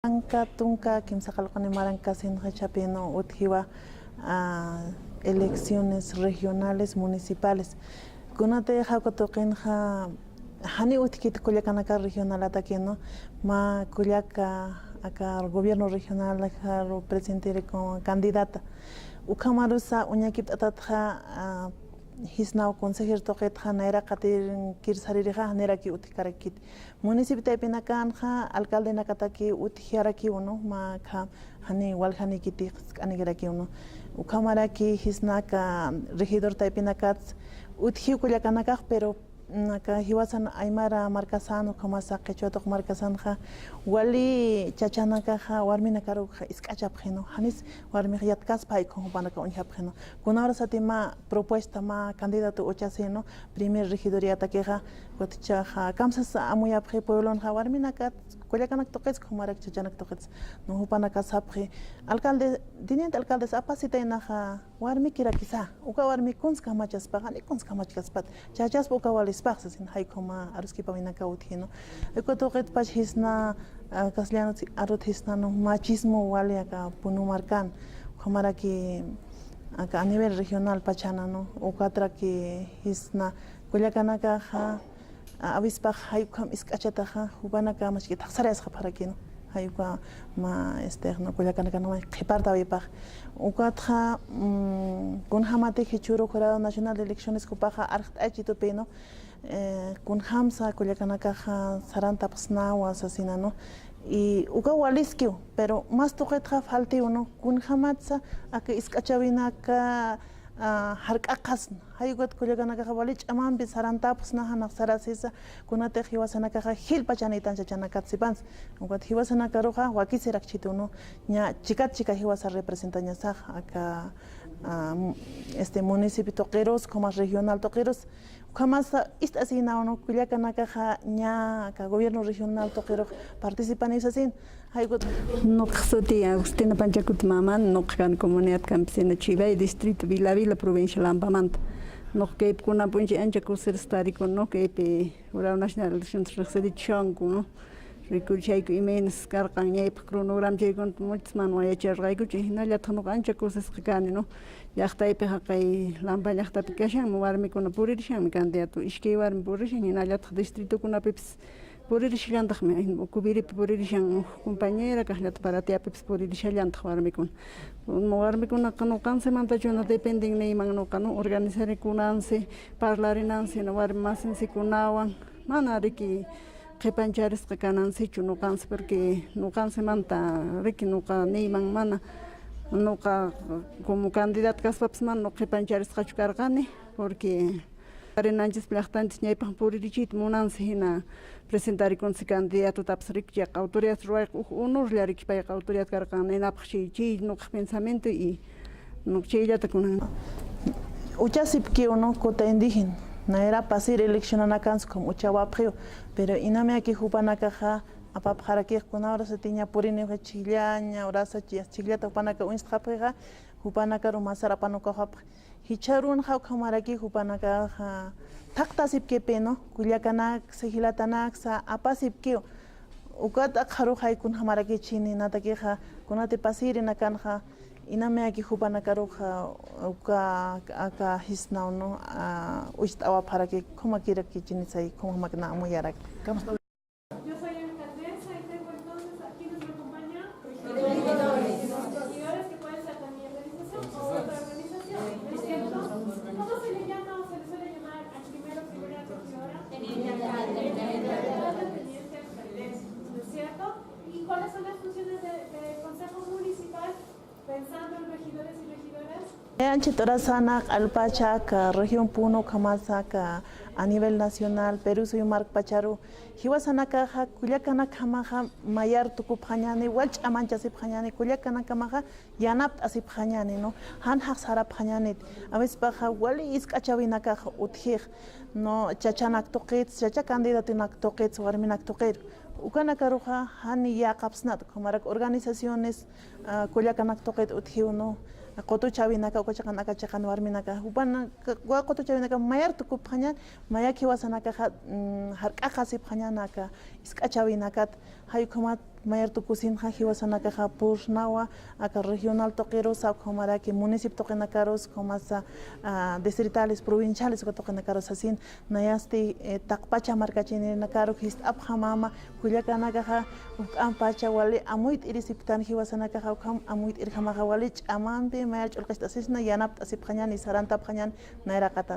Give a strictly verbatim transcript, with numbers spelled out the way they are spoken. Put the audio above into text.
Anka tunka kimsa qallquni marankasinxa chapinu utjiwa, ah, elecciones regionales, municipales. Kunatix uka tuqinxa jani utjkit kullakanaka regionalatakinu, mä kullaka aka gobierno regional, aka representante como candidata. Ukhamarusa uñakipt'atatxa, ah, jisnaw consejero tuqitxa nayraqatir kirsaririxa, janiraki utjkarakit. Municipio taypinakanxa alcaldenakataki utjarakiw, ¿no? Mä akha jani waljanikitix sk'anikirakiw, ¿no? Ukhamaraki jisnaka regidor taypinakats utjiw kullakanakax, pero, mm, aka jiwasan aymara markasan, ukhamasa qhichwa tuq markasanxa, wali chachanakaxa warminakarux isk'achapxi, ¿no? Janis warmix yatkaspa, jaykhun jupanaka uñjapxi, ¿no? Kuna urasati mä propuesta, mä candidato uchasi, ¿no? Primer regidoriatakixa, ukat jichhaxa kamsas amuyapxi pueblonxa, warminakat, kullakanak tuqits, ukhamaraki chachanak tuqits, ¿no? Jupanaka sapxi, alcalde, teniente alcaldes, apasitaynaxa warmikirakisa, uka warmi kuns kamachaspaxa, jani kuns kamachkaspat, chachaspa uka walispax sasin, jaykhuma aruskipawinaka utji, ¿no? Uka tuqitpach jisna, ah, castellano arut jisna, ¿no? Machismo wali aka Punu markan, ukhamaraki aka a nivel regional pachana, ¿no? Ukatraki jisna kullakanakaxa, a, awispax jay ukham isk'achataxa, jupanaka maski thaqsarayasxapxaraki, ¿no? Jay uka mä, este, ¿no? Kullakanaka, ¿no? Qhipartawipax. Ukatxa, mm, kunjamati jichhüru Jurado Nacional de Elecciones jupaxa arxt'aychitupi, ¿no? Eh, kunjamsa kullakanakaxa sarantapxsnawa sasina, ¿no? Y uka waliskiw, pero más tuqitxa faltiw, ¿no? Kunjamatsa aka isk'achawinaka, ah, jark'aqasna. Jay ukat kullakanakaxa wali ch'amampi sarantapxsna, janax sarasisa, kunatix jiwasanakaxa jilpachanïtan chachanakat sipansa. Ukat jiwasanakaruxa wakisirakchitu, ¿no? Ña chikat chika jiwasa representañasax aka, ah, mu-, este, municipio tuqirus, como regional tuqirus, ukhamasa ist'asïnaw, ¿no? Kullakanakaxa ña aka gobierno regional tuqirux participaniw sasin. Jay ukat. Nuqax suti Agustina Panchacuti Maman, nuqax kani comunidad campesina Chivay, distrito Vila Vila, provincia Lampamanta. Nuqax kaypi kunan p'unchay ancha kusirista tarikuni, nuqax kaypi Jurado Nacional de Elecciones riqsirichishawani, ¿no? Rikurichayku imaynas karqan ñawpaq cronograma chaykunata muchas mana yacharqaykuchu, jinallataq nuqax ancha kusisqa kani, ¿no? Llaqtaypixa kay Lampa llaqtapi kashanmi, warmikuna puririshanmi candidato, iskay warmi puririshan, jinallataq distritokunapipis puririshallantaxmi, Cubiripi puririshan huk compañera, kaqllata Paratiapipis puririshallantax warmikuna. Warmikunaqa nuqansimantachuna dependen niyman nuqa, ¿no? Organizarikunansi, parlarinansi, ¿no? Warmi masinsikunawan, mana riki qhipancharisqa kanansichu nuqansi, porque nuqansimanta riki nuqa niyman mana, nuqa como candidata kaspapis mana nuqa qhipancharisqachu karqani, porque parinanchispa llaqtanchis ñawpaq puririchiyta munansi, jina presentarikunsi candidatotapis riki, chayqa autoridad ruwayqa huk honor, llarik payqa autoridad karqan ninapaq chay, chay nuqaq pensamiento y nuqa chayllata kunan. Uchasipkiw, ¿no? Kuta indígena, nayra pasir eleccionanakansi como uchawapxiw, pero inamaki jupanakaxa apapxarakix, kuna urasatiña puriniw chhijllaña, urasa chi-, chhijllata jupanaka uñstxapxixa, jupanakaru masar apanukawapxi. Jichharunxa ukhamaraki jupanakaxa thaqtasipkipi, ¿no? Kullakanaksa, jilatanaksa apasipkiw. Ukat akxaruxa jay kunjamaraki chhijllatakixa, kunati pasirinakanxa, inamaki jupanakaruxa uka, aka jisnaw, ¿no? Ah, uñst'awapxaraki, ukhamakiraki chhijllay, ukhamakna amuyaraki. Yo soy alcaldesa y tengo entonces a quienes me acompañan. Regidores. Regidores que pueden ser de mi organización o de otra organización. ¿Es cierto? ¿Cómo se le llama o se le suele llamar al primero, primera regidora? Teniente alcalde. Teniente alcalde, ¿no es cierto? ¿Y cuáles son las funciones de, del Consejo Municipal? Pensando en regidores y regidoras. Anchhit urasanx q'alpacha aka región Punu ukhamasa aka a nivel nacional, Perú suyu markpacharu, jiwasanakaxa kullakanakjamaxa mayar tukupxañäni, wal ch'amanchasipxañäni, kullakanakjamaxa yanapt'asipxañäni, ¿no? Jan jaqsarapxañäniti. A veces paxa wali isk'achawinakax utjix, ¿no? Chachanak tuqits, chacha candidatonak tuqits, warminak tuqiru. Ukanakaruxa jan yäqapxsnat, ukhamaraki organizaciones, ah, kullakanak tuqit utjiw, ¿no? Qutuchäwinaka, uka chiqan, aka chiqan warminaka, jupanaka, qutuchäwinaka mayar tukupxañän, mayak jiwasanakaxa, mm, jark'aqasipxañän aka isk'achäwinakat, Jay ukhamat mayar tukusinxa jiwasanakaxa purnawa, aka regional tuqirusa, ukhamaraki municipio tuqinakarus, ukhamasa distritales, provinciales uka tuqinakarus sasin, nayasti taqpacha markachirinakaru jist'apxamama, kullakanakaxa juk'ampacha wali amuyt'irisiptan jiwasanakaxa, ukham amuyt'irjamaxa wali ch'amampi mayar ch'ulqist'asisna, yanapt'asipxañani, sarantapxañani nayraqatar.